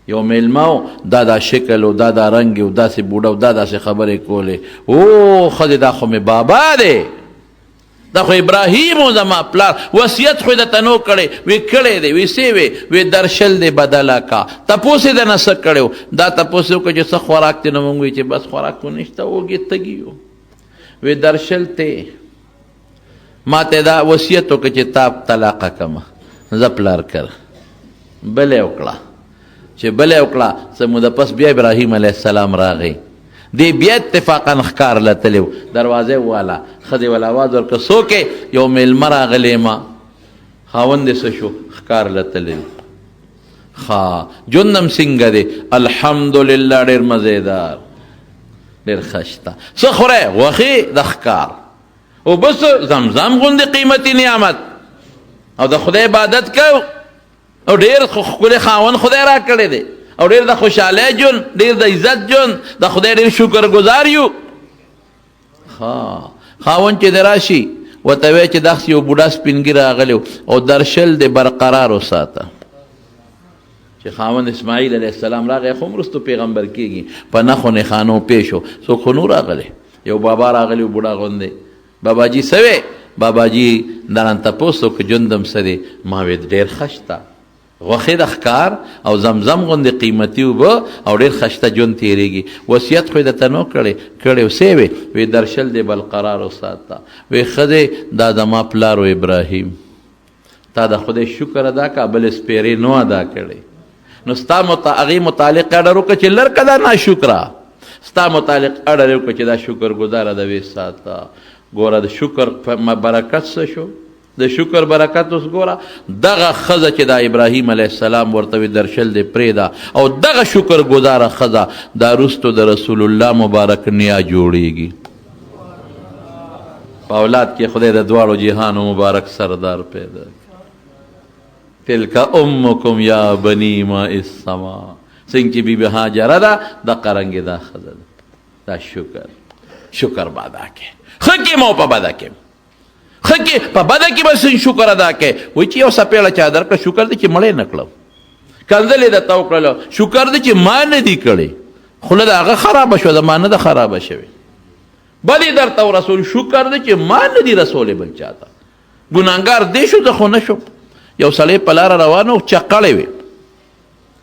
یو مېلمه و، دا دا شکل و، دا دا رنګ و، داسې بوډا و، دا داسې خبرې کولې. او ښځې دا خو مې بابا دی، دا خو ابراهیم و زما پلار، وصیت خو یې درته نو کړی. وی کړی دی. وی څه وی؟ وی درشل دی بدله کا. تپوس یې درنه څه کړی و؟ دا تپوس یې وکړ چې څه خوراک دی؟ نو مونږ وی چې بس خوراک خو نشته، وږي تږي یو. وی درشل ته ما ته دا وصیت وکړ چې تا طلاقه کمه، زه پلار کړ. بله یې وکړه، چې بله یې وکړه څه موده پس بیا ابراهیم علیه السلام راغی، دی بیا اتفاقا ښکار له تللی و، دروازه یې وواله، ښځې وله اواز ورکړ، څوک یې؟ یو مېلمه راغلی ما. خاوند یې څه شو؟ ښکار له تللی. ښه ژوند هم څنګه دی؟ الحمدلله ډېر مزیدار، ډېر ښه شته. څه خورې؟ غوښې د ښکار، اوبه څه؟ زمزم غوندې قیمتي نعمت، او د خدای عبادت کو، او ډېر ښکلی خاوند خدای راکړی دی، او ډېر د خوشحالۍ ژوند، ډېر د عزت ژوند، د خدای ډېر شکرګزار یو. خاوند چې دی راشي ورته وایي چې داسې یو بوډا سپین ږیری راغلی او درشل دې برقرار وساته. چې خاوند اسماعیل علیه السلام راغی، خو وروسته پیغمبر کېږي، په نښو نښانو پېښ شو. څوک خو نور راغلی، یو بابا راغلی بوډا غوندې. بابا جي څه وې؟ بابا جي دا رانه تپوس وکړ ژوند هم څه دی؟ ما وې ډېر ښه شته، غوښې د ښکار او زمزم غوندې قیمتي اوبه او ډېر خشته ژوند تېرېږي. وصیت خو یې درته نو کړی، کړی څه یې وې؟ وې درشل دې بلقرار وساته. وې ښه دی، دا زما پلار و ابراهیم، تا د خدای شکر ادا کا، بلې سپېرې نو ادا کړې. نو ستا هغې متعلق اډر وکړه چې لرکه دا ناشکره، ستا متعلق اډر یې وکړه چې دا شکر ګزاره ده، وې ساته. ګوره د شکر برکت څه شو؟ د شکر برکت اوس ګوره دغه ښځه چې دا ابراهیم علیه السلام ورته وي درشل دې پرېږده، او دغه شکر ګزاره ښځه دا وروستو د رسول الله مبارک نیا جوړیږي. په اولاد کې خدای د دواړو جهانو مبارک سردار پیدا کړي. تلک امکم یا بنی ماء السما، څنګه چې بی بی هاجره ده دقه رنګې دا ښځه ده. دا شکر، شکر به ادا کړې، ښه کې مو په بده کې، ښه کې په بده کې به څنګه شکر ادا کړې؟ وایي چې یو څپېړه چا درکړه، شکر دی چې مړی نه کړم، کنځلې درته وکړله، شکر دی چې ما نه دي کړې، خوله د هغه خرابه شوه، زما نه ده خرابه شوې، بدې درته ورسول، شکر دی چې ما نه دي رسولې بل چا ته، ګناهګار دی شو، زه خو نه شوم. یو سړی په لاره روان و، چقړی وي،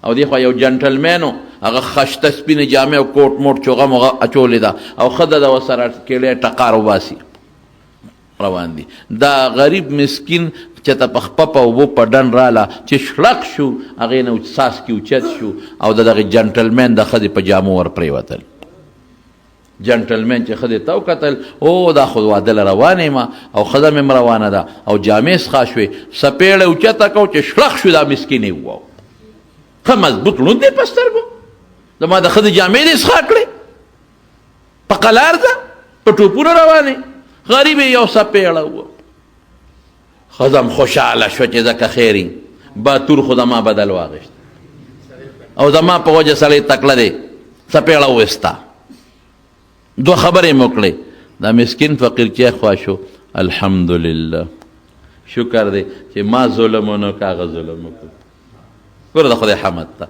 او دی خو یو جنټلمین و، هغه خشته سپینې جامې او کوټ موټ چوغه موغه اچولې ده، او ښځه ده ورسره کیړی ټقار وباسي روان دي. دا غریب مسکین چې ته په خپه په اوبو په ډنډ راله چې شړق شو، هغې نه څاڅکي اوچت شو او د دغه جنټلمین د ښځې په جامو ور پرېوتل. جنټلمین چې ښځې ته وکتل، او دا خو واده له روانه یم او ښځه مې هم روانه ده او جامې څخه شوې، څپېړه اوچته کړو چې شړق شو، دا مسکین یې وواو، ښه مضبوط ړوند دی په سترګو، زما د ښځې جامې دې څخه کړې، په قلار ده، په ټوپونو روانې، غریب یې یو څپېړه وه. ښځه هم خوشحاله شوه چې ځکه خیر باتور خو زما بدل واخیست او زما په وجه سړی تکړه دی، څپېړه وویسته. دوه خبرې مو کړې. دا مسکین فقیر چې خوا شو، الحمدلله شکر دی چې ما ظلم ونه کړ، هغه ظلم وکړ. ګوره د خدای حمد ته،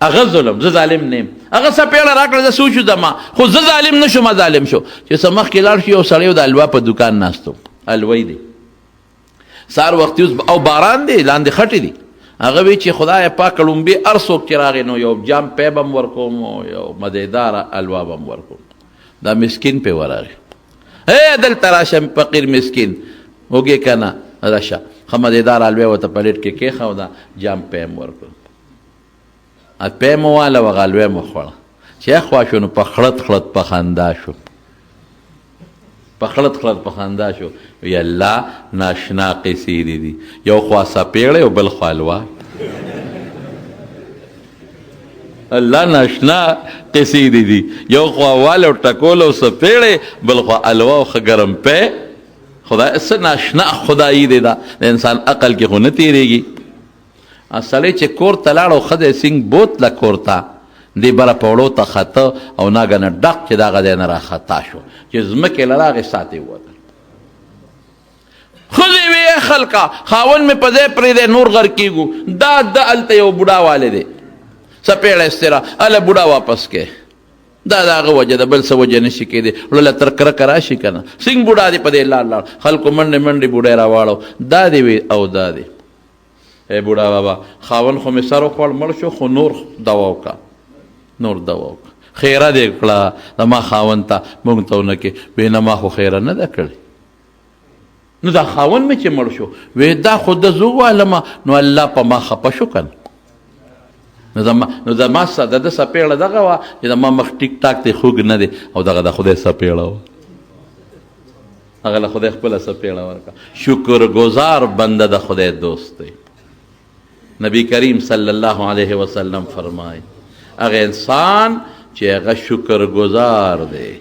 هغه ظلم، زه ظالم نه یم، هغه څپېړه راکړه، زه سوچ زما خو زه ظالم نه شوم، ظالم شو. چې څه مخکې لاړ شو، یو سړی د الوا په دکان ناست و، الوی دی، سهار وختي اوس او باران دی، لاندې خټې دي. هغه وی چې خدای پاک ړومبی هر څوک چې راغی نو یو جام پی به هم ورکوم او یو مزېداره الوا به هم ورکوم. دا مسکین پې ورغی، هی دلته راشه فقیر مسکین، وږې که نه راشه، ښه مزېداره الوا یې ورته پلیټ کې کېښوده، جام پی هم ورکړ، پی مو واله وغه الوا مو خوړه. چې اخوا شو نو په خړت خړت په خندا شو، په خړت خړت په خندا شو، وی الله ناشنا قصې دي دي، یو خوا څپېړی او بل خوا الوا، الله ناشنا قصې دي دي، یو خوا وال او ټکول او څپېړی، بل خوا الوا او ښه ګرم پی. خدای څه ناشنا خدایي دی، دا د انسان عقل کې خو نه تېرېږي. سړی چې کور ته لاړ او ښځه یې څنګ بوتله کور ته، دی بره پوړو ته خته او ناګنه ډق چې دغه ځای نه راخطا شو، چې ځمکې له راغې ساتې ووتل. ښځې وې ای خلکه خاوند مې په ځای پرېږدی نور غر کېږو، دا د هلته یو بوډا والی دی، څپېړه یې ستېره، هله بوډا واپس کې، دا د هغه وجه ده، بل څه وجه نه شي کېدی، وړله تر کرکه راشي که نه، څنګه بوډا دی په دې لار لاړ، خلکو منډې منډې بوډۍ راواړو، دا دی وې او دا دی. ای بوډا بابا خاوند خو مې سر وخوړ مړ شو، خو نور دوا وکړه، نور دوا وکړه، خیره دې کړه زما خاوند ته، مونږ ته ونه کې. وې نه ما خو خیره نه ده کړې، نو دا خاوند مې چې مړ شو، وې دا خو د زه ووالم، نو الله په ما خپه شو که نه. نو زما د ده څپېړه دغه وه چې زما مخ ټیک ټاک دی، خوږ نه دی، او دغه د خدای څپېړه وه، هغه له خدای خپله څپېړه ورکړه. شکر ګزار بنده د خدای دوست دی. نبی کریم صلی الله علیه وسلم فرمای، هغه انسان چې هغه شکر ګزار دی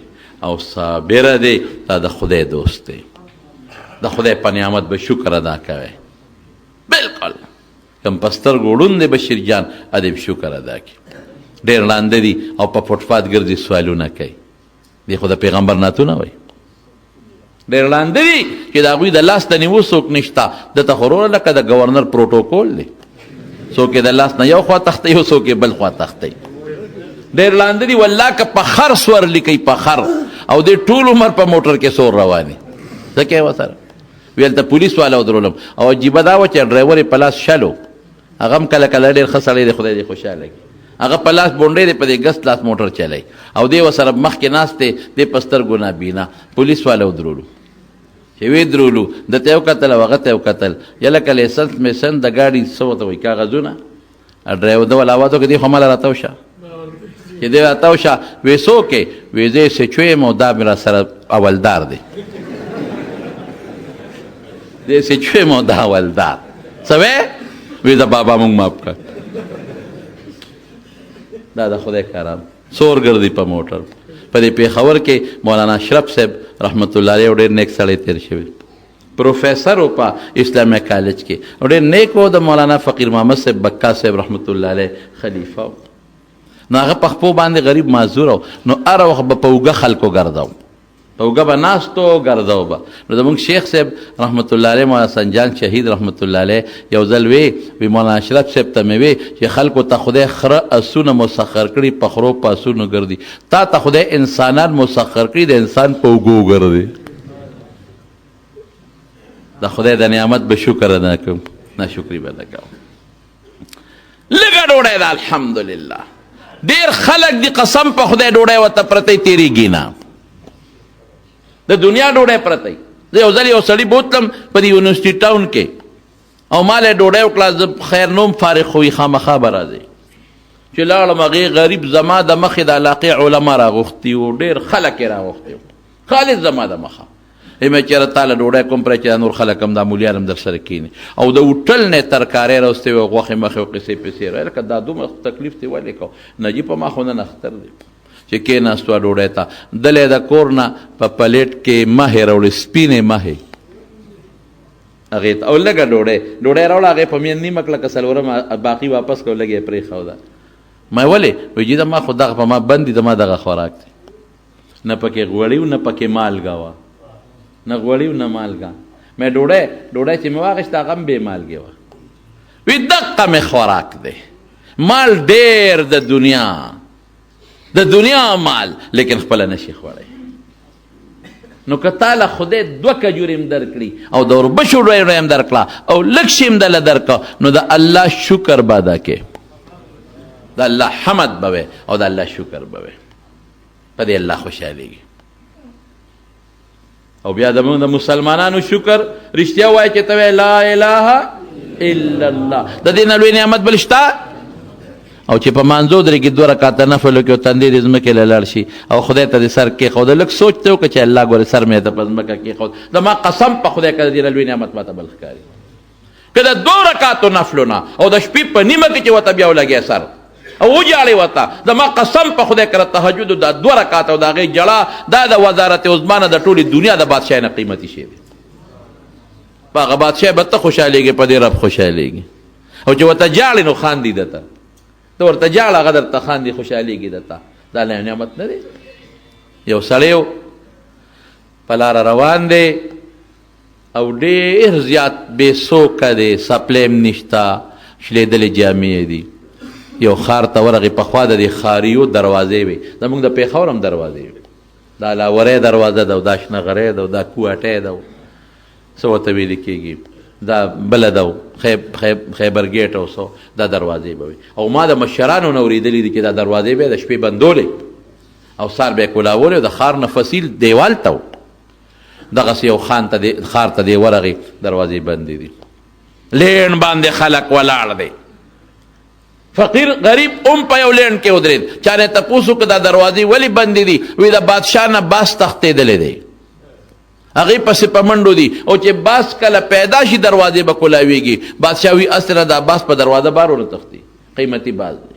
او صابر دی، دا د خدای دوست دی، د خدای په نعمت به شکر ادا کوي. بالکل کم په سترګو ړوند دی بشیر جان، ادب شکر ادا کړي. ډېر ړانده دي او په فوټپات ګرځي سوالونه کوي، دی خو د پیغمبر نعتونه وایي. ډېر ړانده دي چې د هغوی د لاس د نیو څوک نشته، ده ته خو وروره لکه د ګورنر پروټوکول دی، څوک یې د لاس نه یو خوا تښتوي او څوک یې بل خوا تښتوي. ډېر ړانده دي والله که په خر سورلي کوي، په خر، او دې ټول عمر په موټر کې سور روان دي. څه کوې ورسره؟ ویل ته پولیس والا ودرولم، او عجیبه دا وه چې ډرایور یې په لاس شلو، هغه هم کله کله ډېر ښه سړی دی، خدای دې خوشحاله کړي. هغه په لاس بونډې دی، په دې ګس لاس موټر چلی، او دی ورسره مخکې ناست دی، دی په سترګو نابینا. پولیس والا ودرولو، چې ویې درولو ده ته یې وکتل او هغه ته یې وکتل، یله که لیسنس میسنس د ګاډي څه ورته وایي کاغذونه، ډرایور ده ولا اواز وکړ، دی خو ماله راتاو شه. چې دی راتاو شه، وې څوک یې؟ وې زه یې سچو یم او دا مې راسره اولدار دی. دی سچو یم او دا اولدار. څه وې؟ وې د بابا مونږ معاف کړه. دا د خدای کرم. څور ګرځي په موټر. په دې پېښور کې مولانا اشرف صاحب رحمت الله علیه ډېر نیک سړی تېر شوی، پروفیسر و په اسلامیه کالج کې، او ډېر نیک و. د مولانا فقیر محمد صاحب بکا صاحب رحمت الله علیه خلیفه و. نو هغه په خپو باندې غریب معذور و، نو هره وخت به په اوږه خلکو ګرځاو، په اوږه به ناست و ګرځاو به. نو زموږ شیخ صاحب رحمت الله علیه مولانا سنجان شهید رحمت الله علیه یو ځل وی، وی مولانا اشرف صاحب ته مې وی چې خلکو ته خدای خره اسونه مسخر کړي، په خرو په اسونو ګرځي، تا ته خدای انسانان مسخر کړي، د انسان په اوږو ګرځي. د خدای د نعمت به شکر ادا کوم، ناشکري به نه کوم. لږه ډوډۍ ده الحمدلله. ډېر خلک دي قسم په خدای ډوډۍ ورته پرته تېرېږي نه، د دنیا ډوډۍ پرته. زه یو ځل یو سړي بوتلم په دې یونیورسټي ټاون کې، او ما له ډوډۍ وکړه، زه خیر نوم فارغ خو یې خامخا به راځي. چې لاړم هغې غریب زما د مخې د علاقې علما راغوښتي وو، ډېر خلک یې راغوښتي وو، خالص زما د مخه. مې چېرې تا له ډوډۍ کوم پرې چې دا نور خلک هم دا مولیان هم در سره کښېني، او د هوټل نه یې ترکارۍ راوستې وې، غوښې مخې او قصې پسې راوړې. لکه دا دومره تکلیف دې ولې کو؟ نه جي په ما خو نن اختر دی. چې کېناستو ډوډۍ ته، دلی د کور نه په پلیټ کې مهې راوړې، سپینې مهې هغې ته، او لږه ډوډۍ ډوډۍ راوړه، هغې په مین نیمه کړه که څلورمه باقي واپس کړه، لږه یې پرېښوده. ما ولې؟ وایي جي ما خو دغه په ما بند دي، زما دغه خوراک دی. نه پکې غوړي نه پکې مالګه وه، نه غوړي نه مالګه. مې ډوډۍ ډوډۍ چې مې واخیسته هغه هم بې مالګې وه. وي دقه مې خوراک دی، مال ډېر د دنیا، د دنیا مال، لیکن خپله نشي خوړی. نو که تا له خدای دوه کجورې هم درکړي او د اوربشو ډوډۍ هم درکړه او لږ شی هم درله درکړه، نو د الله شکر به ادا کړې، د الله حمد به وې او د الله شکر به وې، په دې الله خوشحالېږي. او بیا د موږ د مسلمانانو شکر رښتیا وایي چې ته وایې لا اله الا الله، د دې نه لوی نعمت بل شته؟ او چې په مانځو درېږي دوه رکعته نفل وکړي او تندې دې ځمکې له لاړ شي او خدای ته دې سر کېښود، لږ سوچ ته وکړه چې الله ګورې سر مې ته په ځمکه کېښود، زما قسم په خدای که د دې نه لوی نعمت ماته بل ښکاري. که د دوو رکعتو نفلو نه او د شپې په نیمه کې چې ورته بیا ولګې سر او وژاړې ورته، زما قسم په خدای که د تهجدو دا دوه رکعته او د هغې ژړا دا د وزارت عظما نه د ټولې دنیا د بادشاهۍ نه قیمتي شی دی. په هغه بادشاه به ته خوشحالېږې، په دې رب خوشحالېږي. او چې ورته ژاړې نو خاندي درته، ته ورته ژاړه هغه درته خاندي، خوشحالېږي درته. دا لوی نعمت نه دی؟ یو سړی و په لاره روان دی او ډېر زیات بې سوکه دی، څپلۍ هم نشته، شلېدلې جامې یې دي. یو ښار ته ورغی، پخوا د دې ښاریو دروازې وې، زموږ د پېښور هم دروازې وې، دا لاورۍ دروازه ده او دا شنه غری ده او دا کوټی ده، څه ورته ویل کېږي، دا بله ده، خیبر ګیټ او څه، دا دروازې به وي. او ما د مشرانو نه اورېدلي دي چې دا دروازې به یې د شپې بندولې او سهار به یې کولاولې او د ښار نه فصیل دیوال ته و. دغسې یو خان ته دی، ښار ته دی ورغی، دروازې بندې دي، لین باندې خلک ولاړ دی، فقیر غریب هم په یو لین کې ودرېد. چا نه تپوس وکړ دا دروازې ولې بندې دي؟ وی د بادشاه نه باز تښتېدلی دی، هغې پسې په منډو دي، او چې باز کله پیدا شي دروازې به کولاویږي. بادشاه وی هسې نه دا باز په دروازه بار ونه تښتي، قیمتي باز دی.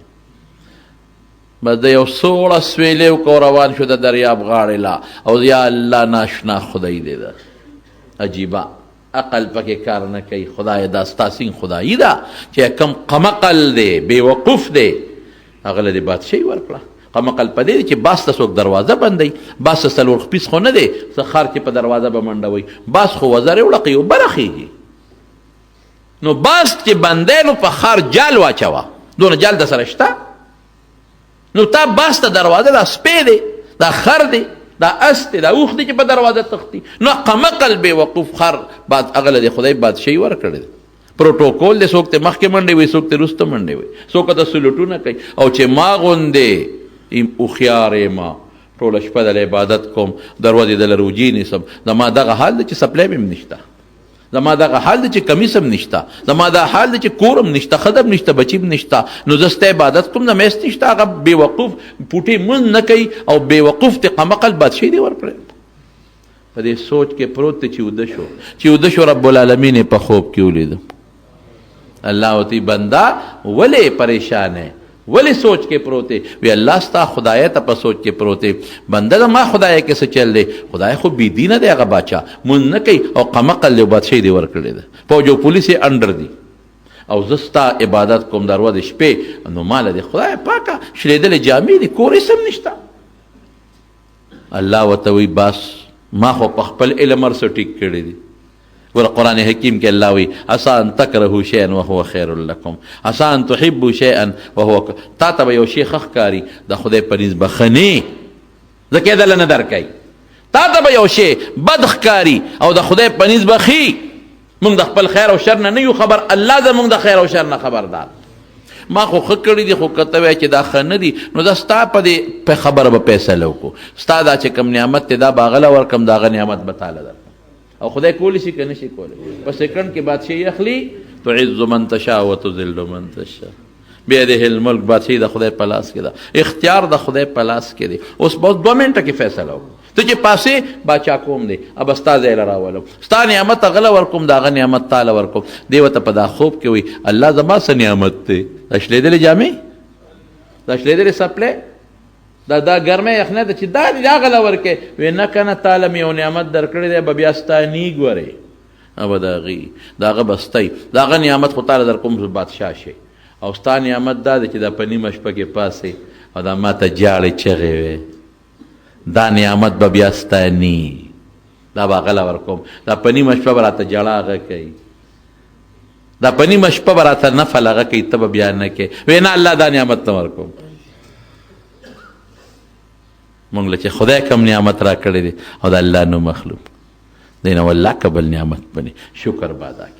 بس د یو سوړه سویلې وکړو، روان شو د دریاب غاړې لا، او یا الله ناشنا خدای دی ده، عجیبه عقل پکې کار نه کوي. خدای دا ستا سین خدایي ده چې کم قمقل دی، بېوقوف دی، هغه له دې بادشاهي ورکړه. قمقل په دې دی چې باز ته څوک دروازه بندوي، باز څه څلور خپیز خو نه دی څه ښار کې په دروازه به منډوي، باز خو وزرې وړقوي او بره خېږي. نو باز چې بندی نو په ښار جال واچوه، دونه جال د سره شته. نو تا باز ته دروازه، دا سپی دی، دا خر دی، دا اس دی، دا اوښ دی چې په دروازه تښتي. نو قمقل بې وقوف خر بعد هغه له خدای بادشاهي ورکړې ده. پروتوکول دی، څوک ته مخکې منډې وي، څوک ته وروسته منډې وي، څوک ته سلوټونه کوي. او چې ما غوندې هوښیار یم، ټوله شپه د عبادت کوم، دروازې د روجې نیسم، زما دغه حال دی چې سپلی مې هم نشته، زما دغه حال دی چې کمیس هم نشته، زما دا حال دی چې کور هم نشته، ښځه هم نشته، بچي هم نشته، نو زه ستا عبادت کوم، زما هېڅ نشته. هغه بې وقوف پوټې مونځ نه کوي او بې وقوف ته قمقل بادشاهي دی ورکړی. په دې سوچ کې پروت دی چې وده شو، چې وده شو رب العالمین یې په خوب کې ولید. الله ورته بنده ولې پریشان یې، ولې سوچ کې پروت یې؟ وی الله ستا خدای ته په سوچ کې پروت یې. بنده زما خدای کې څه چل دی؟ خدای خو بې دینه دی، هغه باچا مونځ نه کوي او قمقل دی، بادشاهي دی ورکړې ده، فوج او پولیس یې انډر دي، او زه ستا عبادت کوم د ورځې شپې، نو ماله دې خدای پاکه شلېدلې جامې دي، کور هېڅ هم نشته. الله ورته وایي بس ما خو په خپل علم هر څه ټیک کړي دي. ګوره قرآن حکیم کې الله وایي عسى ان تکرهو شیئا وهو خیر لکم عسى ان تحبو شیئا وهو، تا ته به یو شی ښه ښکاري، د خدای په نزد به ښه نه، ځکه یې دله نه درکوي. تا ته به یو شی بد ښکاري او د خدای په نزد به ښي. موږ د خپل خیر او شر نه نه یو خبر، الله زموږ د خیر او شر نه خبردار. ما خو ښه کړي دي، خو که ته وایې چې دا ښه نه دي، نو زه ستا په دې په خبره به فیصله وکړو. ستا دا چې کوم نعمت دی دا به هغه له ورکړم، د هغه نعمت به تاله درکړم. او خدای کولی شي که نه شي کولی؟ په سیکنډ کې بادشاهي اخلي، تعز من تشاء وتذل من تشاء بيده الملک. بادشاهي د خدای په لاس کې ده، اختیار د خدای په لاس کې دی. اوس به 2 منټه کې فیصله وکړو. ته چې پاسې باچا کوم دی، اب ستا ځای له راولم، ستا نعمت هغه له ورکوم، د هغه نعمت تا له ورکوم. دی ورته په دا خوب کې وایي الله زما څه نعمت دی؟ دا شلېدلې جامې، دا شلېدلې څپلۍ، دا دا ګرمه یخنه ده چې دا دې هغه له ورکې. وایي نه که نه، تا له مې یو نعمت درکړی دی، به بیا ستا نی ګورې، به د هغې د هغه به ستی، د هغه نعمت خو تا له درکوم، بادشاه شي. او ستا نعمت دا دی چې دا په نیمه شپه کې پاسې او دا ما ته جاړې چغې وې، دا نعمت به بیا ستا نی، دا به هغه له ورکوم. دا په نیمه شپه به راته ژړا هغه کوي، دا په نیمه شپه به راته نفل هغه کوي، ته به بیا نه کوې. وایي نه الله دا نعمت نه ورکوم. مونږ له چې خدای کوم نعمت راکړی دی او د الله نوم اخلو، دی نه والله که بل نعمت بني شکر به ادا کړي.